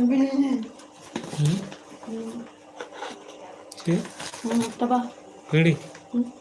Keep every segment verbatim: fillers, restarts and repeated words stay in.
ᱦᱩᱸ? ᱪᱮᱫ? ᱦᱩᱸ, ᱛᱚᱵᱟ᱾ ᱦᱤᱲᱤ? ᱦᱩᱸ᱾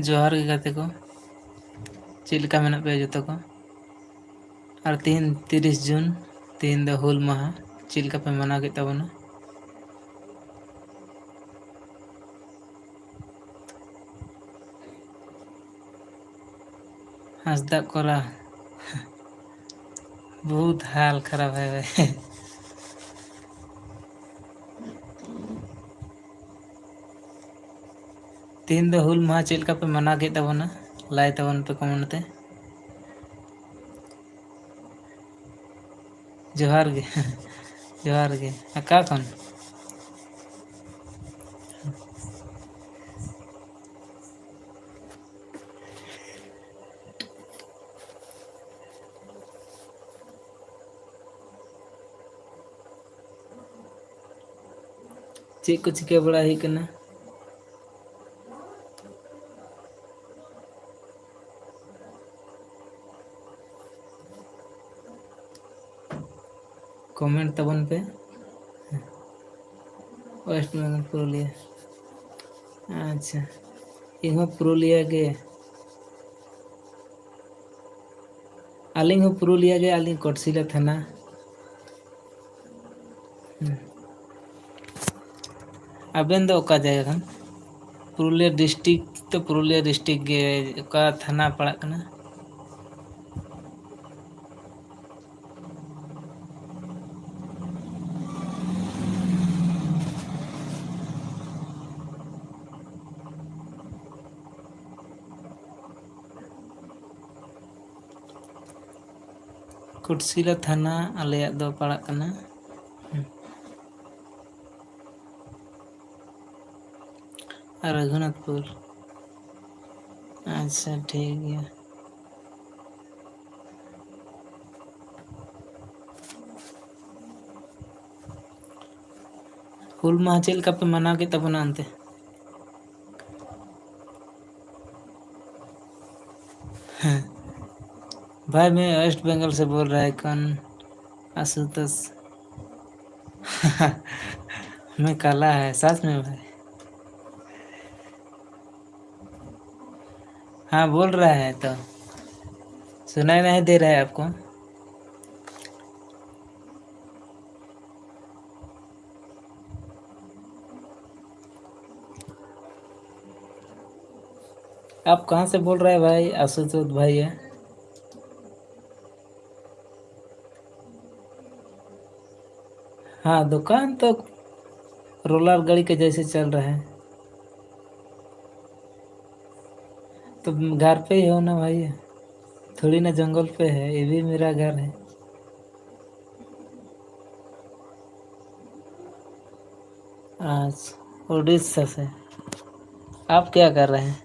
ᱡᱚᱦᱟᱨ ᱜᱮ ᱜᱟᱛᱮ ᱠᱚ, ᱪᱮᱫ ᱞᱮᱠᱟ ᱢᱮᱱᱟᱜ ᱯᱮᱭᱟ ᱡᱚᱛᱚ ᱠᱚ? ᱟᱨ ᱛᱤᱦᱤᱧ ᱛᱤᱨᱤᱥ ᱡᱩᱱ, ᱛᱤᱦᱤᱧ ᱫᱚ ᱦᱩᱞ ᱢᱟᱦᱟ, ᱪᱮᱫ ᱞᱮᱠᱟ ᱯᱮ ᱢᱟᱱᱟᱣ ᱠᱮᱫ ᱛᱟᱵᱚᱱᱟ? ᱦᱟᱸᱥᱫᱟ ᱠᱚᱨᱟ᱾ ᱵᱚᱦᱩᱛ ᱦᱟᱞ ᱠᱷᱟᱨᱟᱯ ᱦᱟᱭ ᱵᱷᱟᱭ᱾ ᱛᱤᱦᱤᱧ ᱫᱚ ᱦᱩᱞ ᱢᱟᱦᱟ ᱪᱮᱫ ᱞᱮᱠᱟ ᱯᱮ ᱢᱟᱱᱟᱣ ᱠᱮᱫ ᱛᱟᱵᱚᱱᱟ? ᱞᱟᱹᱭ ᱛᱟᱵᱚᱱ ᱯᱮ ᱠᱚᱢᱮᱱᱴ ᱛᱮ᱾ ᱡᱚᱦᱟᱨ ᱜᱮ᱾ ᱡᱚᱦᱟᱨ ᱜᱮ᱾ ᱚᱠᱟ ᱠᱷᱚᱱ? ᱪᱮᱫ ᱠᱚ ᱪᱤᱠᱟᱹ ᱵᱟᱲᱟ ᱦᱩᱭᱩᱜ ᱠᱟᱱᱟ? ᱠᱚᱢᱮᱱᱴ ᱛᱟᱵᱚᱱ ᱯᱮ᱾ ᱳᱭᱮᱥᱴ ᱵᱮᱝᱜᱚᱞ, ᱯᱩᱨᱩᱞᱤᱭᱟᱹ᱾ ᱟᱪᱪᱷᱟ, ᱤᱧ ᱦᱚᱸ ᱯᱩᱨᱩᱞᱤᱭᱟᱹ ᱜᱮ᱾ ᱟᱹᱞᱤᱧ ᱦᱚᱸ ᱯᱩᱨᱩᱞᱤᱭᱟᱹ ᱜᱮ, ᱟᱹᱞᱤᱧ ᱠᱚᱴᱥᱤᱞᱟ ᱛᱷᱟᱱᱟ᱾ ᱦᱩᱸ᱾ ᱟᱵᱮᱱ ᱫᱚ ᱚᱠᱟ ᱡᱟᱭᱜᱟ ᱠᱷᱚᱱ? ᱯᱩᱨᱩᱞᱤᱭᱟᱹ ᱰᱤᱥᱴᱤᱠ ᱛᱚ, ᱯᱩᱨᱩᱞᱤᱭᱟᱹ ᱰᱤᱥᱴᱤᱠ ᱜᱮ᱾ ᱚᱠᱟ ᱛᱷᱟᱱᱟ ᱯᱟᱲᱟᱜ ᱠᱟᱱᱟ? ᱠᱩᱴᱥᱤᱞᱟ ᱛᱷᱟᱱᱟ ᱟᱞᱮᱭᱟᱜ ᱫᱚ ᱯᱟᱲᱟᱜ ᱠᱟᱱᱟ᱾ ᱦᱩᱸ᱾ ᱟᱨ ᱨᱟᱹᱜᱷᱩᱱᱟᱛᱷᱯᱩᱨ᱾ ᱟᱪᱪᱷᱟ, ᱴᱷᱤᱠ ᱜᱮᱭᱟ᱾ ᱦᱩᱞ ᱢᱟᱦᱟ ᱪᱮᱫ ᱞᱮᱠᱟ ᱯᱮ ᱢᱟᱱᱟᱣ ᱠᱮᱫ ᱛᱟᱵᱚᱱᱟ ᱚᱱᱛᱮ? ᱦᱮᱸ, ᱵᱷᱟᱭ, ᱢᱮ ᱳᱭᱮᱥᱴ ᱵᱮᱝᱜᱚᱞ ᱥᱮ ᱵᱳᱞ ᱨᱟᱦᱟ ᱦᱮ ᱠᱚᱱ? ᱟᱥᱩᱛᱳᱥ᱾ ᱢᱮ ᱠᱟᱞᱟ ᱦᱮ, ᱥᱟᱪ ᱢᱮ ᱵᱷᱟᱭ᱾ ᱦᱮᱸ, ᱵᱳᱞ ᱨᱟᱦᱟ ᱦᱮ ᱛᱚ᱾ ᱥᱩᱱᱟᱭ ᱱᱟᱦᱤ ᱫᱮ ᱨᱟᱦᱟ ᱦᱮ ᱟᱯᱠᱳ? आप कहाँ से बोल रहे हैं भाई? आशुतोष भाई है। हाँ, दुकान तो रोलर गाड़ी के जैसे चल रहा है। तो घर पे ही हो ना भाई, थोड़ी ना जंगल पे है, ये भी मेरा घर है। अच्छा, उड़ीसा से। आप क्या कर रहे हैं?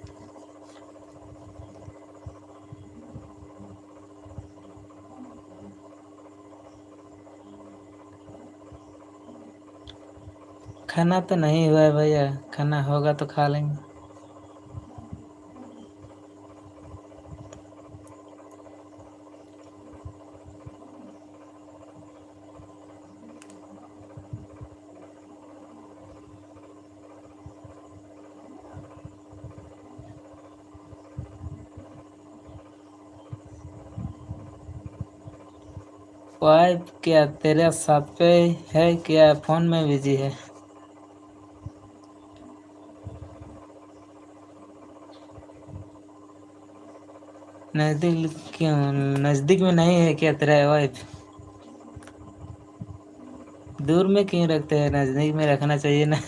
खाना तो नहीं हुआ है भैया, खाना होगा तो खा लेंगे। वाइफ क्या तेरे साथ पे है क्या, फोन में बिजी है? नजदीक क्यों, नजदीक में नहीं है क्या तेरा वाइफ? दूर में क्यों रखते हैं, नजदीक में रखना चाहिए ना।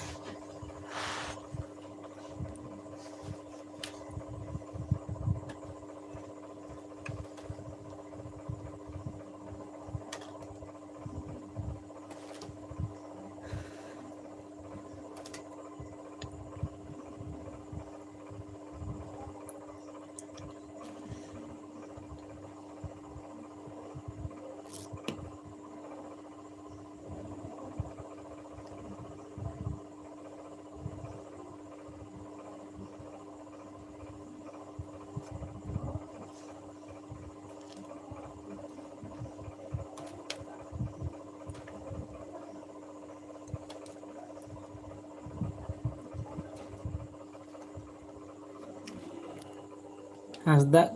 ᱦᱟᱸᱥᱫᱟᱜ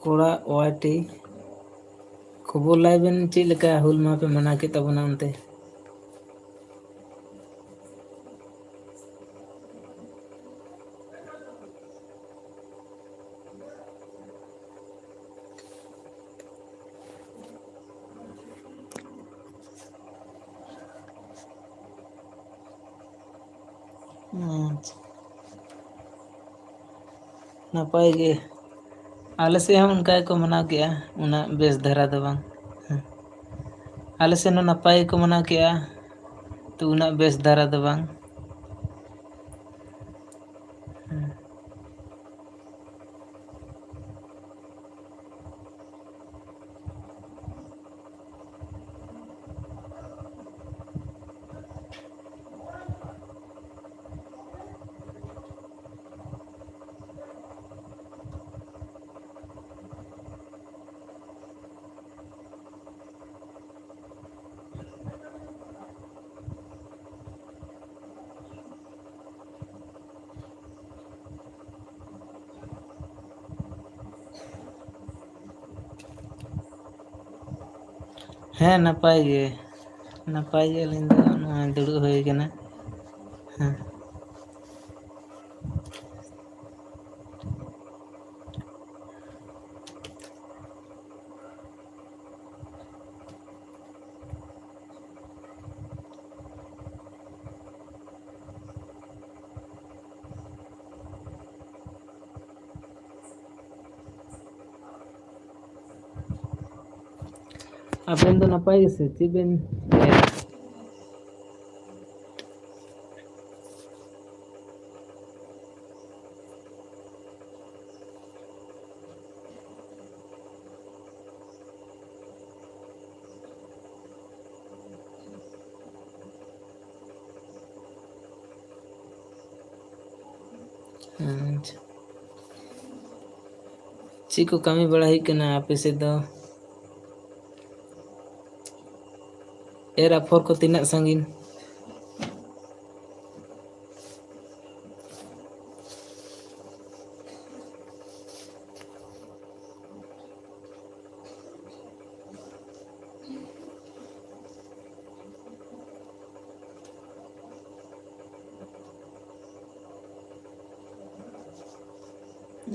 ᱠᱚᱲᱟ ᱳᱣᱟᱭ ᱴᱤ, ᱠᱷᱚᱵᱚᱨ ᱞᱟᱹᱭ ᱵᱮᱱ, ᱪᱮᱫ ᱞᱮᱠᱟ ᱦᱩᱞ ᱢᱟᱦᱟ ᱯᱮ ᱢᱟᱱᱟᱣ ᱠᱮᱫ ᱛᱟᱵᱚᱱᱟ ᱚᱱᱛᱮ? ᱟᱪᱪᱷᱟ᱾ ᱱᱟᱯᱟᱭ ᱜᱮ᱾ ᱟᱞᱮ ᱥᱮᱫ ᱦᱚᱸ ᱚᱱᱠᱟ ᱜᱮᱠᱚ ᱢᱟᱱᱟᱣ ᱠᱮᱜᱼᱟ, ᱩᱱᱟᱹᱜ ᱵᱮᱥ ᱫᱷᱟᱨᱟ ᱫᱚ ᱵᱟᱝ᱾ ᱦᱮᱸ᱾ ᱟᱞᱮ ᱥᱮᱫ ᱦᱚᱸ ᱱᱟᱯᱟᱭ ᱜᱮᱠᱚ ᱢᱟᱱᱟᱣ ᱠᱮᱜᱼᱟ, ᱛᱚ ᱩᱱᱟᱹᱜ ᱵᱮᱥ ᱫᱷᱟᱨᱟ ᱫᱚ ᱵᱟᱝ᱾ ᱦᱮᱸ᱾ ᱦᱮᱸ, ᱱᱟᱯᱟᱭ ᱜᱮ, ᱱᱟᱯᱟᱭ ᱜᱮ᱾ ᱟᱹᱞᱤᱧ ᱫᱚ ᱱᱚᱜᱼᱚᱭ ᱫᱩᱲᱩᱵ ᱦᱩᱭ ᱠᱟᱱᱟ᱾ ᱦᱮᱸ᱾ ᱟᱵᱮᱱ ᱫᱚ ᱱᱟᱯᱟᱭ ᱜᱮᱥᱮ? ᱪᱮᱫ ᱵᱮᱱ ᱞᱟᱹᱭᱟ? ᱟᱪᱪᱷᱟ᱾ ᱪᱮᱫ ᱠᱚ ᱠᱟᱹᱢᱤ ᱵᱟᱲᱟ ᱦᱩᱭᱩᱜ ᱠᱟᱱᱟ ᱟᱯᱮ ᱥᱮᱫ ᱫᱚ? ᱮᱨ ᱟᱯᱷᱚᱨ ᱠᱚ ᱛᱤᱱᱟᱹᱜ ᱥᱟᱺᱜᱤᱧ?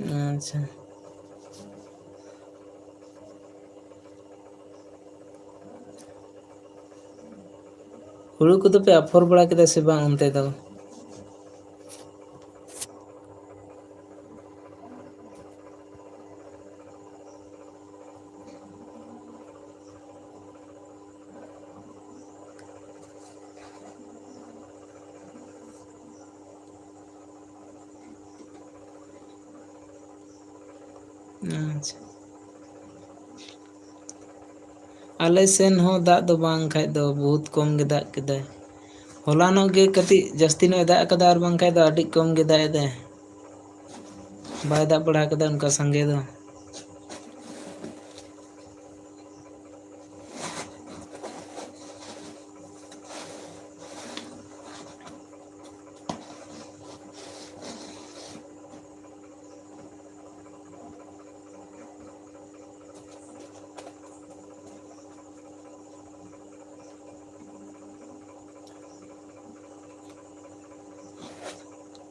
ᱟᱪᱪᱷᱟ᱾ ᱦᱩᱲᱩ ᱠᱚᱫᱚ ᱯᱮ ᱟᱯᱷᱚᱨ ᱵᱟᱲᱟ ᱠᱮᱫᱟ ᱥᱮ ᱵᱟᱝ ᱚᱱᱛᱮ ᱫᱚ? ᱟᱪᱪᱷᱟ᱾ ᱟᱞᱮ ᱥᱮᱱ ᱦᱚᱸ ᱫᱟᱜ ᱫᱚ ᱵᱟᱝ ᱠᱷᱟᱡ ᱫᱚ, ᱵᱚᱦᱩᱛ ᱠᱚᱢ ᱜᱮ ᱫᱟᱜ ᱠᱮᱫᱟᱭ᱾ ᱦᱚᱞᱟᱱᱚᱜ ᱜᱮ ᱠᱟᱹᱴᱤᱡ ᱡᱟᱹᱥᱛᱤ ᱧᱚᱜ ᱮ ᱫᱟᱜ ᱟᱠᱟᱫᱟ, ᱟᱨ ᱵᱟᱝᱠᱷᱟᱡ ᱫᱚ ᱟᱹᱰᱤ ᱠᱚᱢ ᱜᱮ ᱫᱟᱜ ᱮᱫᱟᱭ᱾ ᱵᱟᱭ ᱫᱟᱜ ᱵᱟᱲᱟ ᱟᱠᱟᱫᱟ ᱚᱱᱠᱟ ᱥᱟᱸᱜᱮ ᱫᱚ᱾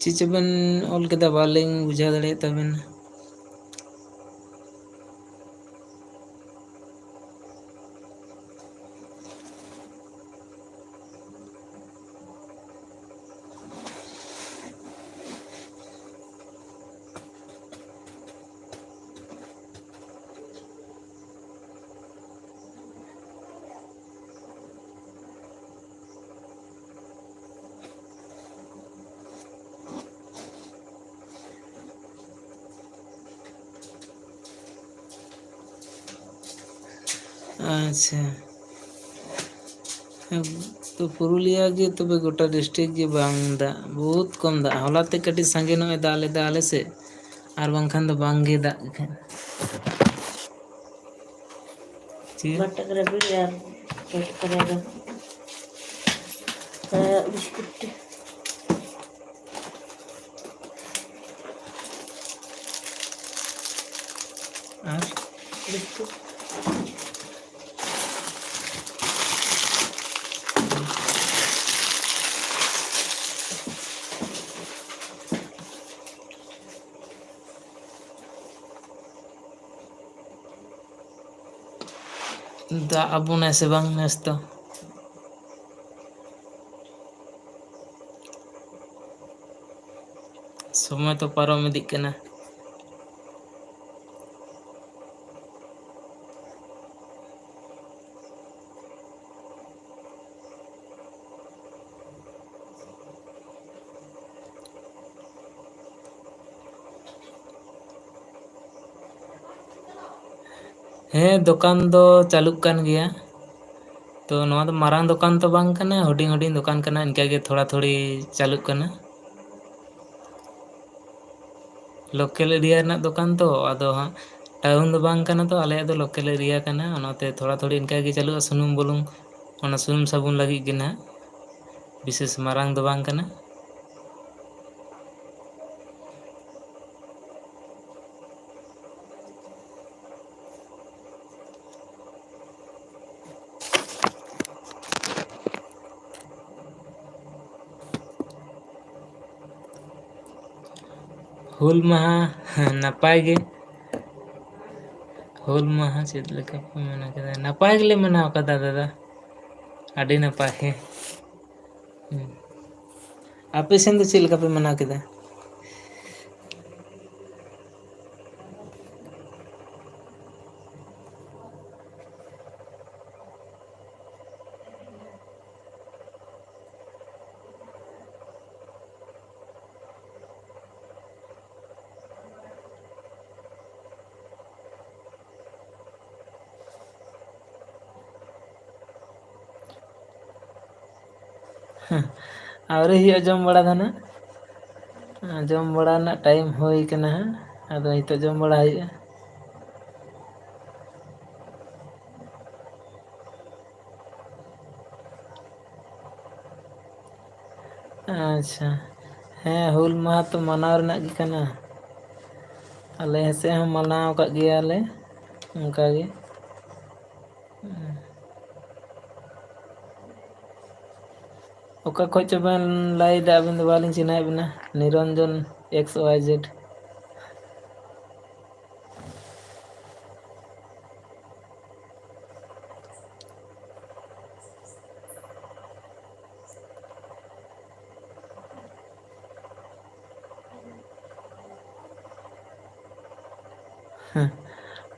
ᱪᱮᱫ ᱪᱚᱵᱮᱱ ᱚᱞ ᱠᱮᱫᱟ, ᱵᱟᱞᱤᱧ ᱵᱩᱡᱷᱟᱹᱣ ᱫᱟᱲᱮᱭᱟᱜ ᱛᱟᱵᱮᱱᱟ᱾ ᱟᱪᱪᱷᱟ᱾ ᱛᱚ ᱯᱩᱨᱩᱞᱤᱭᱟ ᱜᱮ ᱛᱚᱵᱮ ᱜᱚᱴᱟ district ᱜᱮ ᱵᱟᱝ ᱫᱟᱜ, ᱵᱚᱦᱩᱛ ᱠᱚᱢ ᱫᱟᱜ᱾ ᱦᱚᱞᱟ ᱛᱮ ᱠᱟᱹᱴᱤᱡ ᱥᱟᱸᱜᱮ ᱧᱚᱜ ᱮ ᱫᱟᱜ ᱞᱮᱫᱟ ᱟᱞᱮ ᱥᱮᱫ, ᱟᱨ ᱵᱟᱝᱠᱷᱟᱱ ᱫᱚ ᱵᱟᱝ ᱜᱮ ᱫᱟᱜ ᱠᱷᱟᱱ᱾ ᱴᱷᱤᱠ᱾ ᱵᱟᱨ ᱴᱟᱠᱟ ᱨᱮ ᱵᱤᱲᱤ ᱟᱨ ᱪᱚᱴ ᱠᱚᱨᱮ ᱫᱚ, ᱮ, ᱵᱤᱥᱠᱩᱴ᱾ ᱟᱨ ᱵᱤᱥᱠᱩᱴ᱾ ᱫᱟᱜ ᱟᱵᱚᱱᱟᱭ ᱥᱮ ᱵᱟᱝ ᱱᱮᱥ ᱫᱚ? ᱥᱚᱢᱚᱭ ᱛᱚ ᱯᱟᱨᱚᱢ ᱤᱫᱤᱜ ᱠᱟᱱᱟ᱾ ᱦᱮᱸ, ᱫᱚᱠᱟᱱ ᱫᱚ ᱪᱟᱹᱞᱩᱜ ᱠᱟᱱ ᱜᱮᱭᱟ᱾ ᱛᱚ, ᱱᱚᱣᱟ ᱫᱚ ᱢᱟᱨᱟᱝ ᱫᱚᱠᱟᱱ ᱛᱚ ᱵᱟᱝ ᱠᱟᱱᱟ, ᱦᱩᱰᱤᱧ ᱦᱩᱰᱤᱧ ᱫᱚᱠᱟᱱ ᱠᱟᱱᱟ, ᱤᱱᱠᱟᱹ ᱜᱮ ᱛᱷᱚᱲᱟ ᱛᱷᱩᱲᱤ ᱪᱟᱹᱞᱩᱜ ᱠᱟᱱᱟ᱾ Local area ᱨᱮᱱᱟᱜ ᱫᱚᱠᱟᱱ ᱛᱚ, ᱟᱫᱚ ᱦᱟᱸᱜ town ᱫᱚ ᱵᱟᱝ ᱠᱟᱱᱟ ᱛᱚ, ᱟᱞᱮᱭᱟᱜ ᱫᱚ local area ᱠᱟᱱᱟ, ᱚᱱᱟᱛᱮ ᱛᱷᱚᱲᱟ ᱛᱷᱩᱲᱤ ᱤᱱᱠᱟᱹ ᱜᱮ ᱪᱟᱹᱞᱩᱜᱼᱟ᱾ ᱥᱩᱱᱩᱢ ᱵᱩᱞᱩᱝ, ᱚᱱᱟ ᱥᱩᱱᱩᱢ ᱥᱟᱵᱚᱱ ᱞᱟᱹᱜᱤᱫ ᱜᱮ ᱱᱟᱦᱟᱜ, ᱵᱤᱥᱮᱥ ᱢᱟᱨᱟᱝ ᱫᱚ ᱵᱟᱝ ᱠᱟᱱᱟ᱾ ᱦᱩᱞ ᱢᱟᱦᱟ ᱱᱟᱯᱟᱭ ᱜᱮ᱾ ᱦᱩᱞ ᱢᱟᱦᱟ ᱪᱮᱫ ᱞᱮᱠᱟ ᱯᱮ ᱢᱟᱱᱟᱣ ᱠᱮᱫᱟ? ᱱᱟᱯᱟᱭ ᱜᱮᱞᱮ ᱢᱟᱱᱟᱣ ᱠᱟᱫᱟ ᱫᱟᱫᱟ, ᱟᱹᱰᱤ ᱱᱟᱯᱟᱭ ᱜᱮ᱾ ᱦᱩᱸ᱾ ᱟᱯᱮ ᱥᱮᱱ ᱫᱚ ᱪᱮᱫ ᱞᱮᱠᱟ ᱯᱮ ᱢᱟᱱᱟᱣ ᱠᱮᱫᱟ? ᱟᱹᱣᱨᱤ ᱦᱩᱭᱩᱜᱼᱟ ᱡᱚᱢ ᱵᱟᱲᱟ ᱫᱚ ᱱᱟᱜ᱾ ᱡᱚᱢ ᱵᱟᱲᱟ ᱨᱮᱱᱟᱜ time ᱦᱩᱭ ᱠᱟᱱᱟ ᱦᱟᱸᱜ, ᱟᱫᱚ ᱱᱤᱛᱚᱜ ᱡᱚᱢ ᱵᱟᱲᱟ ᱦᱩᱭᱩᱜᱼᱟ᱾ ᱟᱪᱪᱷᱟ, ᱦᱮᱸ, ᱦᱩᱞ ᱢᱟᱦᱟ ᱛᱚ ᱢᱟᱱᱟᱣ ᱨᱮᱱᱟᱜ ᱜᱮ ᱠᱟᱱᱟ᱾ ᱟᱞᱮ ᱥᱮᱫ ᱦᱚᱸ ᱢᱟᱱᱟᱣ ᱟᱠᱟᱫ ᱜᱮᱭᱟᱞᱮ ᱚᱱᱠᱟ ᱜᱮ᱾ ᱚᱠᱟ ᱠᱷᱚᱡ ᱪᱚ ᱵᱮᱱ ᱞᱟᱹᱭᱫᱟ? ᱟᱵᱮᱱ ᱫᱚ ᱵᱟᱹᱞᱤᱧ ᱪᱤᱱᱦᱟᱹᱣᱮᱫ ᱵᱮᱱᱟ, ᱱᱤᱨᱚᱧᱡᱚᱱ X Y Z᱾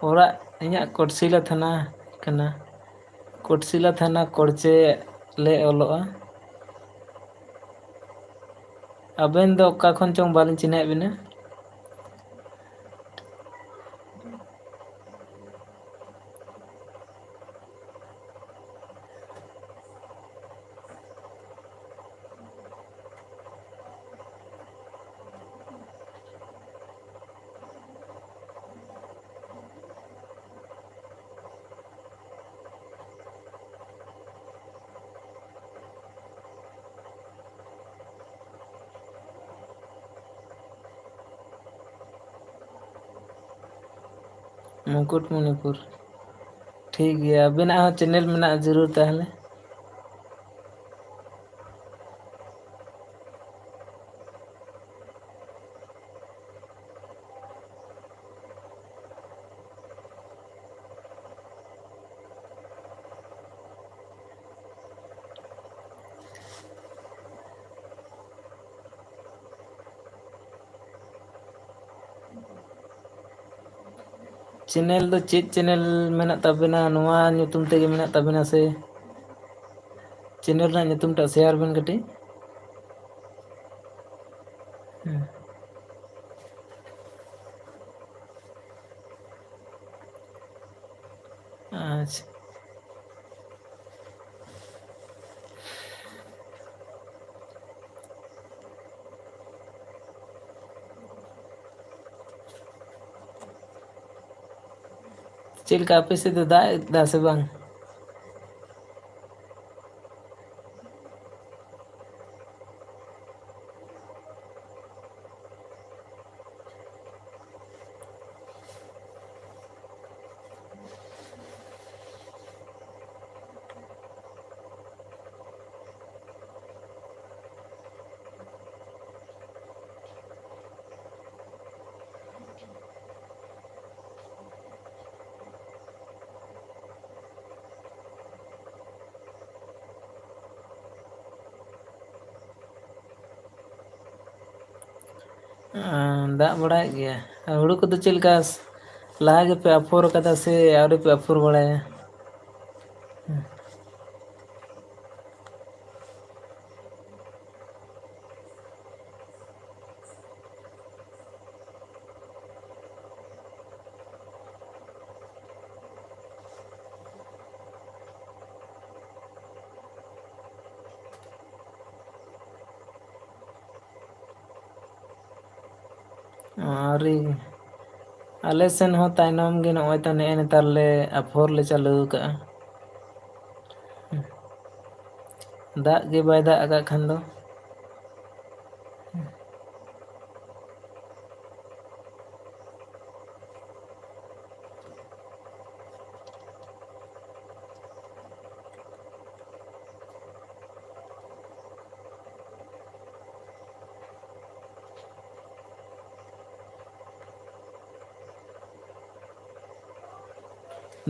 ᱚᱲᱟᱜ ᱤᱧᱟᱹᱜ ᱠᱚᱴᱥᱤᱞᱟ ᱛᱷᱟᱱᱟ ᱠᱟᱱᱟ᱾ ᱠᱚᱴᱥᱤᱞᱟ ᱛᱷᱟᱱᱟ, ᱠᱚᱲᱪᱮ ᱞᱮ ᱚᱞᱚᱜᱼᱟ᱾ ᱟᱵᱮᱱ ᱫᱚ ᱚᱠᱟ ᱠᱷᱚᱱ ᱪᱚᱝ ᱵᱟᱹᱞᱤᱧ ᱪᱤᱱᱦᱟᱹᱣᱮᱫ ᱵᱮᱱᱟ? ᱢᱩᱠᱩᱴᱢᱩᱱᱤᱯᱩᱨ᱾ ᱴᱷᱤᱠ ᱜᱮᱭᱟ, ᱟᱵᱮᱱᱟᱜ ᱦᱚᱸ channel ᱢᱮᱱᱟᱜᱼᱟ, ᱡᱟᱹᱨᱩᱲ ᱛᱟᱦᱚᱞᱮ᱾ Channel ᱫᱚ ᱪᱮᱫ channel ᱢᱮᱱᱟᱜ ᱛᱟᱵᱮᱱᱟ? ᱱᱚᱣᱟ ᱧᱩᱛᱩᱢ ᱛᱮᱜᱮ ᱢᱮᱱᱟᱜ ᱛᱟᱵᱮᱱᱟ ᱥᱮ? Channel ᱨᱮᱱᱟᱜ ᱧᱩᱛᱩᱢ ᱴᱟᱜ share ᱵᱮᱱ ᱠᱟᱹᱴᱤᱡ᱾ ᱦᱩᱸ᱾ ᱟᱪᱪᱷᱟ᱾ ᱪᱮᱫ ᱞᱮᱠᱟ ᱟᱯᱮ ᱥᱮᱫ ᱫᱚ ᱫᱟᱜ ᱮᱫᱟ ᱥᱮ ᱵᱟᱝ? ᱟᱸ, ᱫᱟᱜ ᱵᱟᱲᱟᱭᱮᱫ ᱜᱮᱭᱟ᱾ ᱟᱨ ᱦᱩᱲᱩ ᱠᱚᱫᱚ ᱪᱮᱫ ᱞᱮᱠᱟ ᱥ-, ᱞᱟᱦᱟ ᱜᱮᱯᱮ ᱟᱯᱷᱚᱨ ᱠᱟᱫᱟ ᱥᱮ ᱟᱹᱣᱨᱤ ᱯᱮ ᱟᱯᱷᱚᱨ ᱵᱟᱲᱟᱭᱟ? ᱟᱹᱣᱨᱤ᱾ ᱟᱞᱮ ᱥᱮᱱ ᱦᱚᱸ ᱛᱟᱭᱱᱚᱢ ᱜᱮ, ᱱᱚᱜᱼᱚᱭ ᱛᱚ ᱱᱮᱜᱼᱮ ᱱᱮᱛᱟᱨ ᱞᱮ ᱟᱯᱷᱚᱨ ᱞᱮ ᱪᱟᱹᱞᱩ ᱟᱠᱟᱜᱼᱟ᱾ ᱫᱟᱜ ᱜᱮ ᱵᱟᱭ ᱫᱟᱜ ᱟᱠᱟᱫ ᱠᱷᱟᱱ ᱫᱚ᱾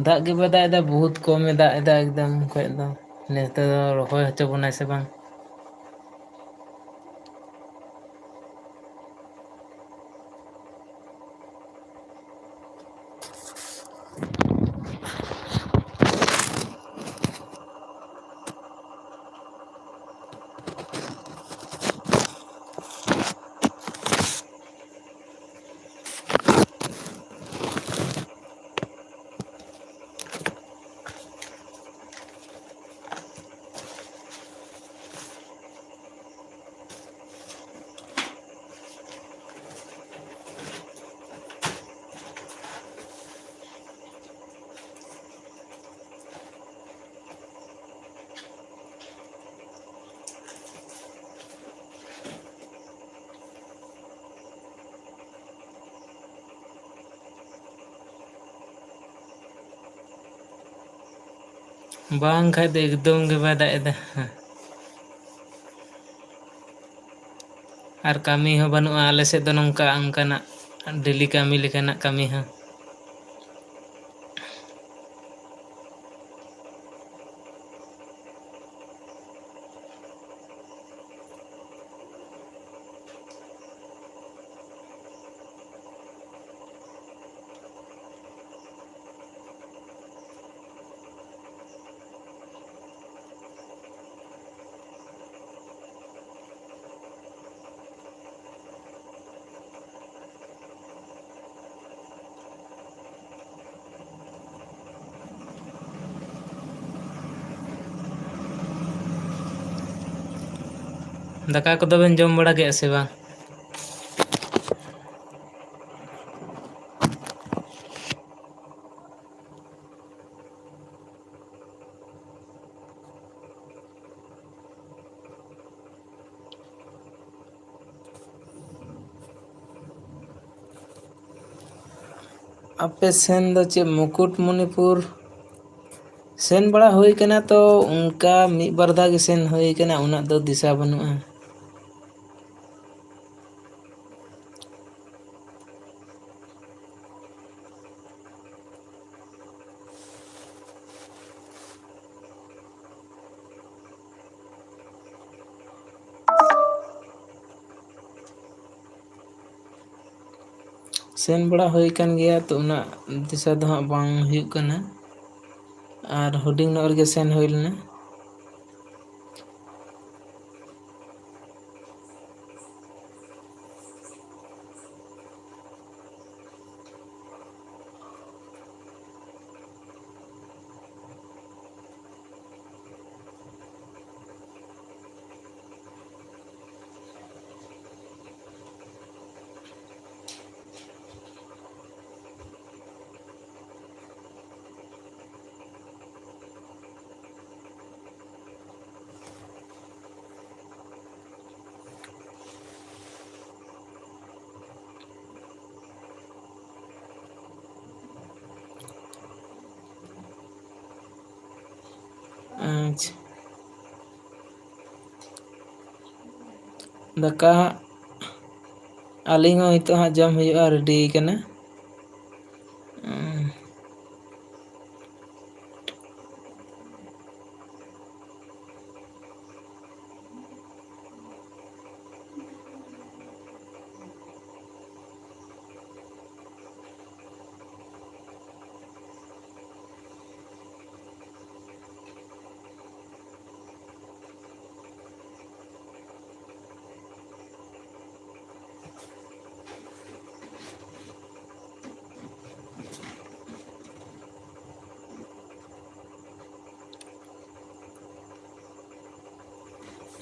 ᱫᱟᱜ ᱜᱮ ᱵᱟᱭ ᱫᱟᱜ ᱮᱫᱟ, ᱵᱚᱦᱩᱛ ᱠᱚᱢᱮ ᱫᱟᱜ ᱮᱫᱟ ᱮᱠᱫᱚᱢ ᱠᱷᱚᱡ ᱫᱚ᱾ ᱱᱮᱥ ᱫᱚ ᱨᱚᱦᱚᱭ ᱦᱚᱪᱚ ᱵᱚᱱᱟᱭ ᱥᱮ ᱵᱟᱝ? ᱵᱟᱝ ᱠᱷᱟᱡ ᱫᱚ ᱮᱠᱫᱚᱢ ᱜᱮ ᱵᱟᱭ ᱫᱟᱜ ᱮᱫᱟ᱾ ᱟᱨ ᱠᱟᱹᱢᱤ ᱦᱚᱸ ᱵᱟᱹᱱᱩᱜᱼᱟ ᱟᱞᱮ ᱥᱮᱫ ᱫᱚ, ᱱᱚᱝᱠᱟ ᱚᱱᱠᱟᱱᱟᱜ ᱰᱮᱞᱤ ᱠᱟᱹᱢᱤ ᱞᱮᱠᱟᱱᱟᱜ ᱠᱟᱹᱢᱤ ᱦᱚᱸ᱾ ᱫᱟᱠᱟ ᱠᱚᱫᱚ ᱵᱮᱱ ᱡᱚᱢ ᱵᱟᱲᱟ ᱠᱮᱫᱼᱟ ᱥᱮ ᱵᱟᱝ? ᱟᱯᱮ ᱥᱮᱱ ᱫᱚ ᱪᱮᱫ ᱢᱩᱠᱩᱴᱢᱚᱱᱤᱯᱩᱨ? ᱥᱮᱱ ᱵᱟᱲᱟ ᱦᱩᱭ ᱠᱟᱱᱟ ᱛᱚ, ᱚᱱᱠᱟ ᱢᱤᱫ ᱵᱟᱨ ᱫᱷᱟᱣ ᱜᱮ ᱥᱮᱱ ᱦᱩᱭ ᱠᱟᱱᱟ, ᱩᱱᱟᱹᱜ ᱫᱚ ᱫᱤᱥᱟᱹ ᱵᱟᱹᱱᱩᱜᱼᱟ᱾ ᱥᱮᱱ ᱵᱟᱲᱟ ᱦᱩᱭ ᱠᱟᱱ ᱜᱮᱭᱟ, ᱛᱚ ᱩᱱᱟᱹᱜ ᱫᱤᱥᱟᱹ ᱫᱚ ᱦᱟᱸᱜ ᱵᱟᱝ ᱦᱩᱭᱩᱜ ᱠᱟᱱᱟ᱾ ᱟᱨ ᱦᱩᱰᱤᱧ ᱧᱚᱜ ᱨᱮᱜᱮ ᱥᱮᱱ ᱦᱩᱭ ᱞᱮᱱᱟ᱾ ᱟᱪᱪᱷᱟ᱾ ᱫᱟᱠᱟ ᱦᱟᱸᱜ ᱟᱹᱞᱤᱧ ᱦᱚᱸ ᱱᱤᱛᱚᱜ ᱦᱟᱸᱜ ᱡᱚᱢ ᱦᱩᱭᱩᱜᱼᱟ, ᱨᱮᱰᱤ ᱠᱟᱱᱟ᱾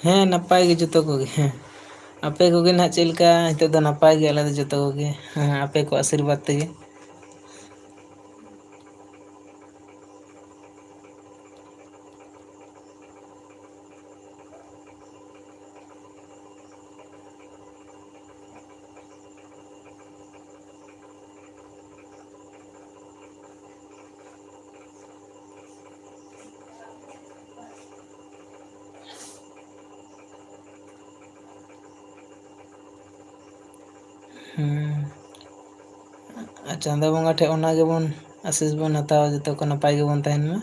ᱦᱮᱸ, ᱱᱟᱯᱟᱭ ᱜᱮ ᱡᱚᱛᱚ ᱠᱚᱜᱮ᱾ ᱦᱮᱸ, ᱟᱯᱮ ᱠᱚᱜᱮ ᱱᱟᱦᱟᱜ ᱪᱮᱫ ᱞᱮᱠᱟ? ᱱᱤᱛᱚᱜ ᱫᱚ ᱱᱟᱯᱟᱭ ᱜᱮ ᱟᱞᱮ ᱫᱚ ᱡᱚᱛᱚ ᱠᱚᱜᱮ, ᱦᱮᱸ, ᱟᱯᱮ ᱠᱚ ᱟᱥᱤᱨᱵᱟᱫᱽ ᱛᱮᱜᱮ᱾ ᱦᱮᱸ᱾ ᱟᱨ ᱪᱟᱸᱫᱳ ᱵᱚᱸᱜᱟ ᱴᱷᱮᱱ ᱚᱱᱟ ᱜᱮᱵᱚᱱ ᱟᱥᱤᱥ ᱵᱚᱱ ᱦᱟᱛᱟᱣᱟ, ᱡᱚᱛᱚ ᱠᱚ ᱱᱟᱯᱟᱭ ᱜᱮᱵᱚᱱ ᱛᱟᱦᱮᱱ ᱢᱟ᱾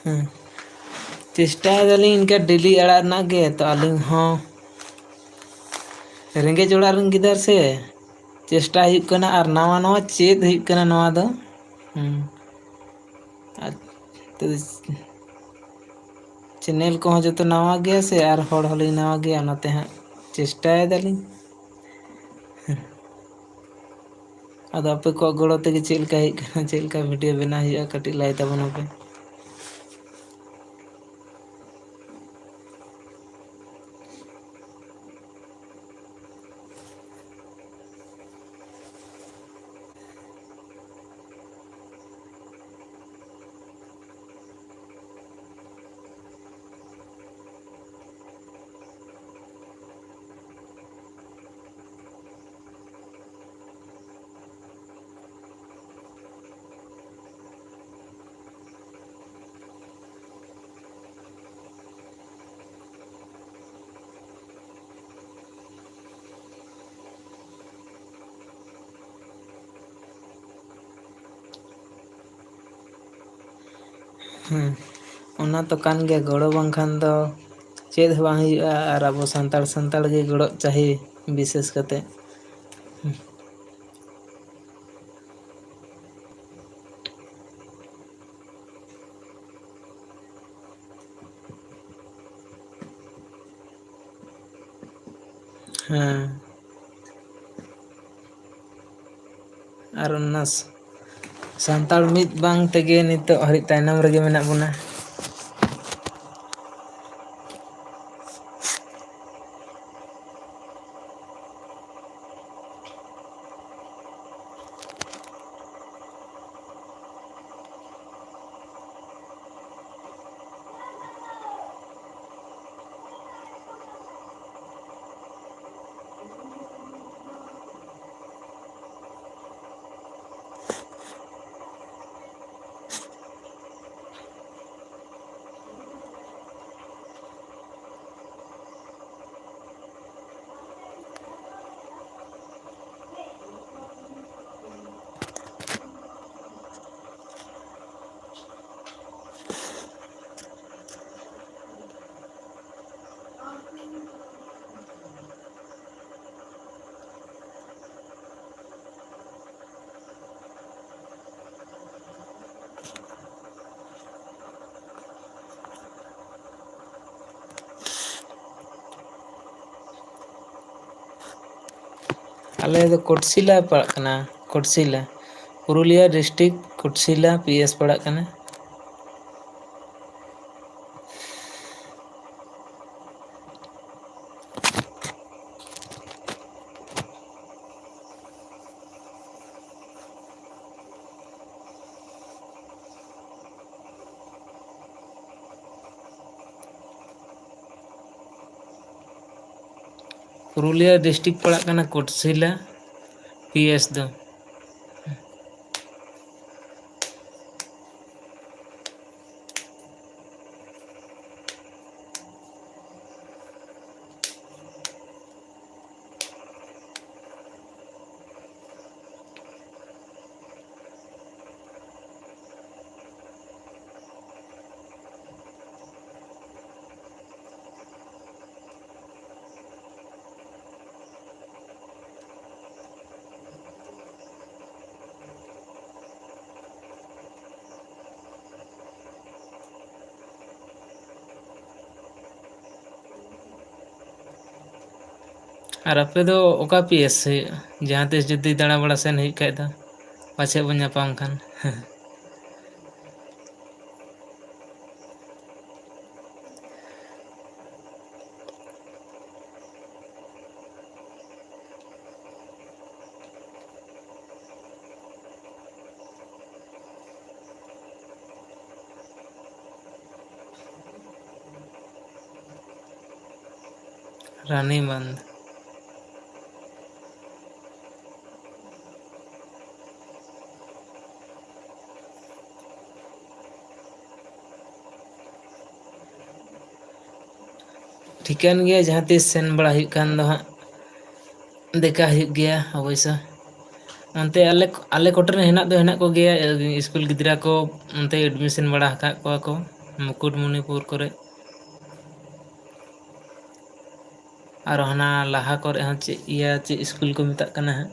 ᱦᱮᱸ, ᱪᱮᱥᱴᱟᱭ ᱫᱟᱞᱤᱧ ᱤᱱᱠᱟᱹ ᱰᱮᱞᱤ ᱟᱲᱟᱜ ᱨᱮᱱᱟᱜ ᱜᱮ, ᱛᱚ ᱟᱹᱞᱤᱧ ᱦᱚᱸ ᱨᱮᱸᱜᱮᱡ ᱚᱲᱟᱜ ᱨᱮᱱ ᱜᱤᱫᱟᱹᱨ ᱥᱮ, ᱪᱮᱥᱴᱟ ᱦᱩᱭᱩᱜ ᱠᱟᱱᱟ᱾ ᱟᱨ ᱱᱟᱣᱟ ᱱᱟᱣᱟ ᱪᱮᱫ ᱦᱩᱭᱩᱜ ᱠᱟᱱᱟ ᱱᱚᱣᱟ ᱫᱚ᱾ ᱦᱮᱸ, ᱟᱨ ᱪᱮᱱᱮᱞ ᱠᱚᱦᱚᱸ ᱡᱚᱛᱚ ᱱᱟᱣᱟ ᱜᱮᱭᱟ ᱥᱮ, ᱟᱨ ᱦᱚᱲ ᱦᱚᱸᱞᱤᱧ ᱱᱟᱣᱟ ᱜᱮᱭᱟ, ᱚᱱᱟᱛᱮ ᱦᱟᱸᱜ ᱪᱮᱥᱴᱟᱭ ᱫᱟᱞᱤᱧ᱾ ᱟᱫᱚ ᱟᱯᱮ ᱠᱚᱣᱟᱜ ᱜᱚᱲᱚ ᱛᱮᱜᱮ ᱪᱮᱫ ᱞᱮᱠᱟ ᱦᱩᱭᱩᱜ ᱠᱟᱱᱟ, ᱪᱮᱫ ᱞᱮᱠᱟ ᱵᱷᱤᱰᱤᱭᱳ ᱵᱮᱱᱟᱣ ᱦᱩᱭᱩᱜᱼᱟ, ᱠᱟᱹᱴᱤᱡ ᱞᱟᱹᱭ ᱛᱟᱵᱚᱱ ᱟᱯᱮ᱾ ᱦᱮᱸ, ᱚᱱᱟ ᱛᱚ ᱠᱟᱱ ᱜᱮᱭᱟ, ᱜᱚᱲᱚ ᱵᱟᱝᱠᱷᱟᱱ ᱫᱚ ᱪᱮᱫ ᱦᱚᱸ ᱵᱟᱝ ᱦᱩᱭᱩᱜᱼᱟ᱾ ᱟᱨ ᱟᱵᱚ ᱥᱟᱱᱛᱟᱲ, ᱥᱟᱱᱛᱟᱲ ᱜᱮ ᱜᱚᱲᱚᱜ ᱪᱟᱹᱦᱤ ᱵᱤᱥᱮᱥ ᱠᱟᱛᱮ᱾ ᱦᱮᱸ᱾ ᱟᱨ ᱚᱱᱟ ᱥ-, ᱥᱟᱱᱛᱟᱲ ᱢᱤᱫ ᱵᱟᱝ ᱛᱮᱜᱮ ᱱᱤᱛᱚᱜ ᱦᱟᱹᱨᱤᱡ ᱛᱟᱭᱱᱚᱢ ᱨᱮᱜᱮ ᱢᱮᱱᱟᱜ ᱵᱚᱱᱟ᱾ ᱟᱞᱮ ᱫᱚ ᱠᱳᱴᱥᱤᱞᱟ ᱯᱟᱲᱟᱜ ᱠᱟᱱᱟ, ᱠᱳᱴᱥᱤᱞᱟ, ᱯᱩᱨᱩᱞᱤᱭᱟ district, ᱠᱳᱴᱥᱤᱞᱟ P S ᱯᱟᱲᱟᱜ ᱠᱟᱱᱟ᱾ ᱯᱩᱨᱩᱞᱤᱭᱟᱹ district ᱯᱟᱲᱟᱜ ᱠᱟᱱᱟ ᱠᱳᱴᱥᱤᱞᱟ P S ᱫᱚ᱾ ᱟᱨ ᱟᱯᱮ ᱫᱚ ᱚᱠᱟ ᱯᱤ ᱮᱥ ᱦᱩᱭᱩᱜᱼᱟ? ᱡᱟᱦᱟᱸ ᱛᱤᱥ ᱡᱩᱫᱤ ᱫᱟᱬᱟ ᱵᱟᱲᱟ ᱥᱮᱱ ᱦᱩᱭᱩᱜ ᱠᱷᱟᱡ ᱫᱚ, ᱯᱟᱪᱷᱮ ᱵᱚᱱ ᱧᱟᱯᱟᱢ ᱠᱷᱟᱱ᱾ ᱨᱟᱱᱤᱵᱟᱸᱫᱷ᱾ ᱴᱷᱤᱠᱟᱹᱱ ᱜᱮᱭᱟ, ᱡᱟᱦᱟᱸ ᱛᱤᱥ ᱥᱮᱱ ᱵᱟᱲᱟ ᱦᱩᱭᱩᱜ ᱠᱷᱟᱱ ᱫᱚ ᱦᱟᱸᱜ ᱫᱮᱠᱷᱟ ᱦᱩᱭᱩᱜ ᱜᱮᱭᱟ ᱚᱵᱚᱥᱥᱳᱭ᱾ ᱚᱱᱛᱮ ᱟᱞᱮ, ᱟᱞᱮ ᱠᱚᱴᱷᱮᱱ ᱦᱮᱱᱟᱜ ᱫᱚ ᱦᱮᱱᱟᱜ ᱠᱚᱜᱮᱭᱟ, ᱥᱠᱩᱞ ᱜᱤᱫᱽᱨᱟᱹ ᱠᱚ ᱚᱱᱛᱮ admission ᱵᱟᱲᱟ ᱟᱠᱟᱫ ᱠᱚᱣᱟ ᱠᱚ ᱢᱩᱠᱩᱴᱢᱩᱱᱤᱯᱩᱨ ᱠᱚᱨᱮ᱾ ᱟᱨ ᱦᱟᱱᱟ ᱞᱟᱦᱟ ᱠᱚᱨᱮ ᱦᱚᱸ ᱪᱮᱫ ᱤᱭᱟᱹ, ᱪᱮᱫ ᱥᱠᱩᱞ ᱠᱚ ᱢᱮᱛᱟᱜ ᱠᱟᱱᱟ ᱦᱟᱸᱜ᱾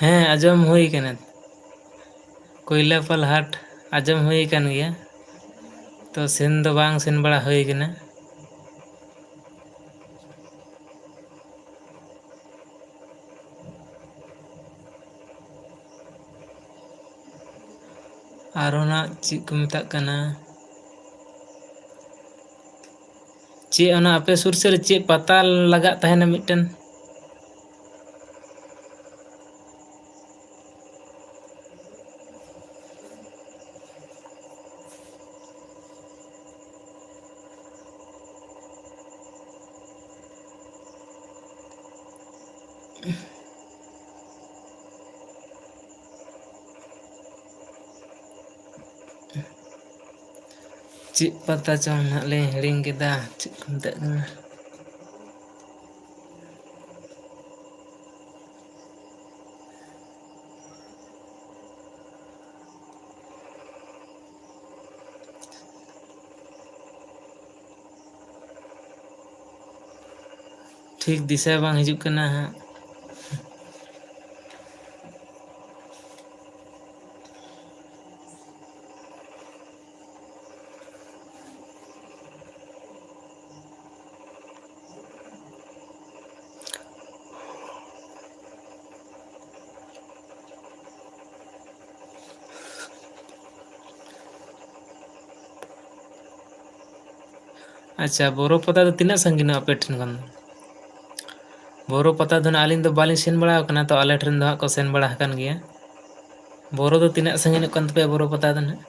ᱦᱮᱸ, ᱟᱸᱡᱚᱢ ᱦᱩᱭ ᱠᱟᱱᱟ᱾ ᱠᱚᱭᱞᱟᱯᱟᱞ ᱦᱟᱴ ᱟᱸᱡᱚᱢ ᱦᱩᱭ ᱟᱠᱟᱱ ᱜᱮᱭᱟ, ᱛᱚ ᱥᱮᱱ ᱫᱚ ᱵᱟᱝ ᱥᱮᱱ ᱵᱟᱲᱟ ᱦᱩᱭ ᱠᱟᱱᱟ᱾ ᱟᱨᱚ ᱱᱟᱜ ᱪᱮᱫ ᱠᱚ ᱢᱮᱛᱟᱜ ᱠᱟᱱᱟ, ᱪᱮᱫ ᱚᱱᱟ ᱟᱯᱮ ᱥᱩᱨ ᱥᱮᱫ ᱨᱮ ᱪᱮᱫ ᱯᱟᱛᱟ ᱞᱟᱜᱟᱜ ᱛᱟᱦᱮᱱᱟ ᱢᱤᱫᱴᱮᱱ? ᱪᱮᱫ ᱯᱟᱛᱟ ᱪᱚᱝ ᱱᱟᱦᱟᱜ ᱞᱤᱧ ᱦᱤᱲᱤᱧ ᱠᱮᱫᱟ, ᱪᱮᱫ ᱠᱚ ᱢᱮᱛᱟᱜ ᱠᱟᱱᱟ? ᱴᱷᱤᱠ ᱫᱤᱥᱟᱹ ᱵᱟᱝ ᱦᱤᱡᱩᱜ ᱠᱟᱱᱟ ᱦᱟᱸᱜ᱾ ᱟᱪᱪᱷᱟ, ᱵᱳᱨᱳ ᱯᱟᱛᱟ ᱫᱚ ᱛᱤᱱᱟᱹᱜ ᱥᱟᱺᱜᱤᱧᱟ ᱟᱯᱮ ᱴᱷᱮᱱ ᱠᱷᱚᱱ ᱫᱚ? ᱵᱳᱨᱳ ᱯᱟᱛᱟ ᱫᱚ ᱱᱟᱜ ᱟᱹᱞᱤᱧ ᱫᱚ ᱵᱟᱹᱞᱤᱧ ᱥᱮᱱ ᱵᱟᱲᱟ ᱟᱠᱟᱱᱟ, ᱛᱚ ᱟᱞᱮ ᱴᱷᱮᱱ ᱫᱚ ᱦᱟᱸᱜ ᱠᱚ ᱥᱮᱱ ᱵᱟᱲᱟ ᱟᱠᱟᱱ ᱜᱮᱭᱟ᱾ ᱵᱳᱨᱳ ᱫᱚ ᱛᱤᱱᱟᱹᱜ ᱥᱟᱺᱜᱤᱧᱚᱜ ᱠᱟᱱ ᱛᱟᱯᱮᱭᱟ, ᱵᱳᱨᱳ ᱯᱟᱛᱟ ᱫᱚ ᱱᱟᱜ?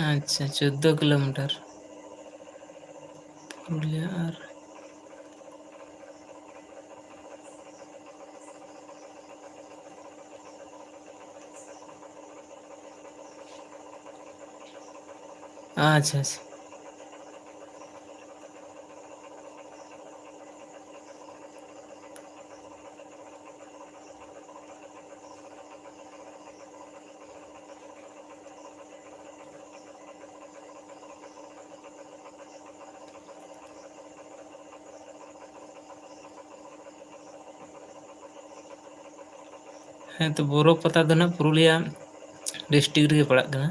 ᱟᱪᱪᱷᱟ, ᱪᱳᱫᱽᱫᱳ ᱠᱤᱞᱳᱢᱤᱴᱟᱨ᱾ ᱯᱩᱨᱩᱞᱤᱭᱟᱹ ᱟᱨ ᱟᱪᱪᱷᱟ, ᱟᱪᱪᱷᱟ᱾ ᱦᱮᱸ, ᱛᱚ, ᱵᱳᱨᱳ ᱯᱟᱛᱟ ᱫᱚ ᱱᱟᱜ ᱯᱩᱨᱩᱞᱤᱭᱟᱹ district ᱨᱮᱜᱮ ᱯᱟᱲᱟᱜ ᱠᱟᱱᱟ᱾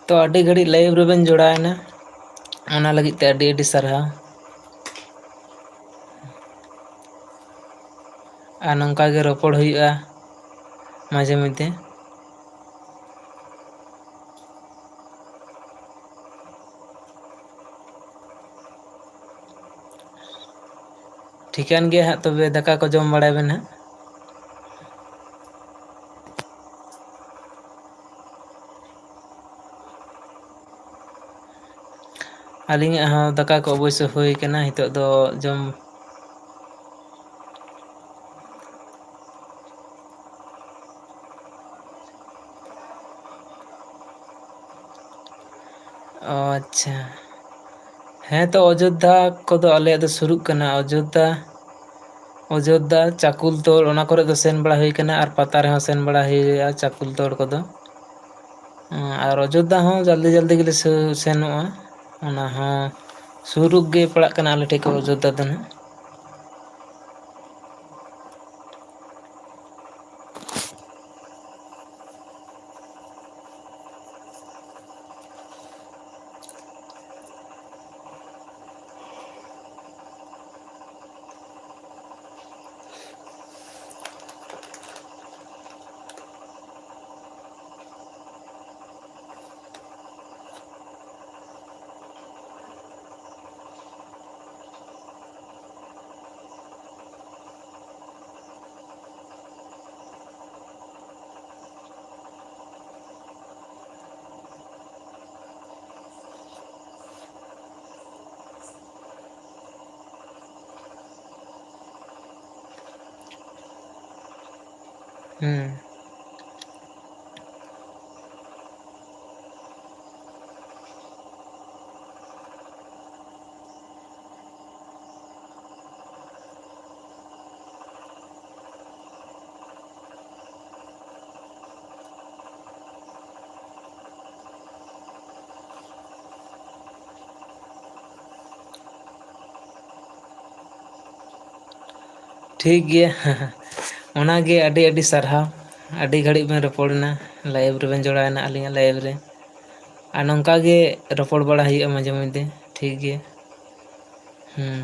ᱛᱚ, ᱟᱹᱰᱤ ᱜᱷᱟᱹᱲᱤᱡ live ᱨᱮᱵᱮᱱ ᱡᱚᱲᱟᱣᱮᱱᱟ, ᱚᱱᱟ ᱞᱟᱹᱜᱤᱫ ᱛᱮ ᱟᱹᱰᱤ ᱟᱹᱰᱤ ᱥᱟᱨᱦᱟᱣ᱾ ᱟᱨ ᱱᱚᱝᱠᱟ ᱜᱮ ᱨᱚᱯᱚᱲ ᱦᱩᱭᱩᱜᱼᱟ ᱢᱟᱡᱷᱮ ᱢᱚᱫᱽᱫᱷᱮ᱾ ᱴᱷᱤᱠᱟᱹᱱ ᱜᱮᱭᱟ ᱦᱟᱸᱜ, ᱛᱚᱵᱮ ᱫᱟᱠᱟ ᱠᱚ ᱡᱚᱢ ᱵᱟᱲᱟᱭ ᱵᱮᱱ ᱦᱟᱸᱜ᱾ ᱟᱹᱞᱤᱧᱟᱜ ᱦᱚᱸ ᱫᱟᱠᱟ ᱠᱚ ᱚᱵᱚᱥᱥᱳᱭ ᱦᱩᱭ ᱠᱟᱱᱟ, ᱱᱤᱛᱚᱜ ᱫᱚ ᱡᱚᱢ᱾ ᱚ, ᱟᱪᱪᱷᱟ᱾ ᱦᱮᱸ ᱛᱚ, ᱚᱡᱳᱫᱽᱫᱷᱟ ᱠᱚᱫᱚ ᱟᱞᱮᱭᱟᱜ ᱫᱚ ᱥᱩᱨᱩᱜ ᱠᱟᱱᱟ᱾ ᱚᱡᱳᱫᱽᱫᱷᱟ, ᱚᱡᱳᱫᱽᱫᱷᱟ, ᱪᱟᱠᱩᱞᱛᱳᱲ, ᱚᱱᱟ ᱠᱚᱨᱮ ᱫᱚ ᱥᱮᱱ ᱵᱟᱲᱟ ᱦᱩᱭ ᱠᱟᱱᱟ, ᱟᱨ ᱯᱟᱛᱟ ᱨᱮᱦᱚᱸ ᱥᱮᱱ ᱵᱟᱲᱟ ᱦᱩᱭᱩᱜᱼᱟ, ᱪᱟᱠᱩᱞᱛᱳᱲ ᱠᱚᱫᱚ᱾ ᱟᱨ ᱚᱡᱳᱫᱽᱫᱷᱟ ᱦᱚᱸ ᱡᱚᱞᱫᱤ ᱡᱚᱞᱫᱤ ᱜᱮᱞᱮ ᱥᱮ-, ᱥᱮᱱᱚᱜᱼᱟ᱾ ᱚᱱᱟ ᱦᱚᱸ ᱥᱩᱨᱩᱜ ᱜᱮ ᱯᱟᱲᱟᱜ ᱠᱟᱱᱟ ᱟᱞᱮ ᱴᱷᱮᱱ ᱠᱷᱚᱱ ᱚᱡᱳᱫᱽᱫᱷᱟ ᱫᱚ ᱱᱟᱦᱟᱜ᱾ ᱦᱩᱸ᱾ ᱴᱷᱤᱠ ᱜᱮᱭᱟ᱾ ᱚᱱᱟᱜᱮ ᱟᱹᱰᱤ ᱟᱹᱰᱤ ᱥᱟᱨᱦᱟᱣ᱾ ᱟᱹᱰᱤ ᱜᱷᱟᱹᱲᱤᱡ ᱵᱮᱱ ᱨᱚᱯᱚᱲᱮᱱᱟ, live ᱨᱮᱵᱮᱱ ᱡᱚᱲᱟᱣᱮᱱᱟ ᱟᱹᱞᱤᱧᱟᱜ live ᱨᱮ᱾ ᱟᱨ ᱱᱚᱝᱠᱟ ᱜᱮ ᱨᱚᱯᱚᱲ ᱵᱟᱲᱟ ᱦᱩᱭᱩᱜᱼᱟ ᱢᱟᱡᱷᱮ ᱢᱚᱫᱽᱫᱷᱮ, ᱴᱷᱤᱠ ᱜᱮᱭᱟ᱾ ᱦᱩᱸ᱾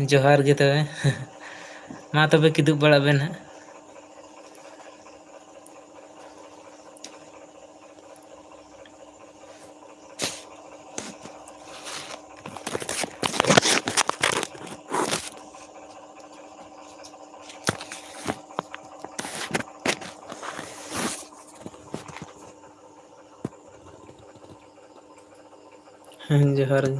ᱡᱚᱦᱟᱨ ᱜᱮ ᱛᱚᱵᱮ᱾ ᱢᱟ ᱛᱚᱵᱮ ᱠᱤᱫᱩᱵ ᱵᱟᱲᱟᱜ ᱵᱮᱱ ᱦᱟᱸᱜ᱾ ᱦᱮᱸ, ᱡᱚᱦᱟᱨ ᱜᱮ᱾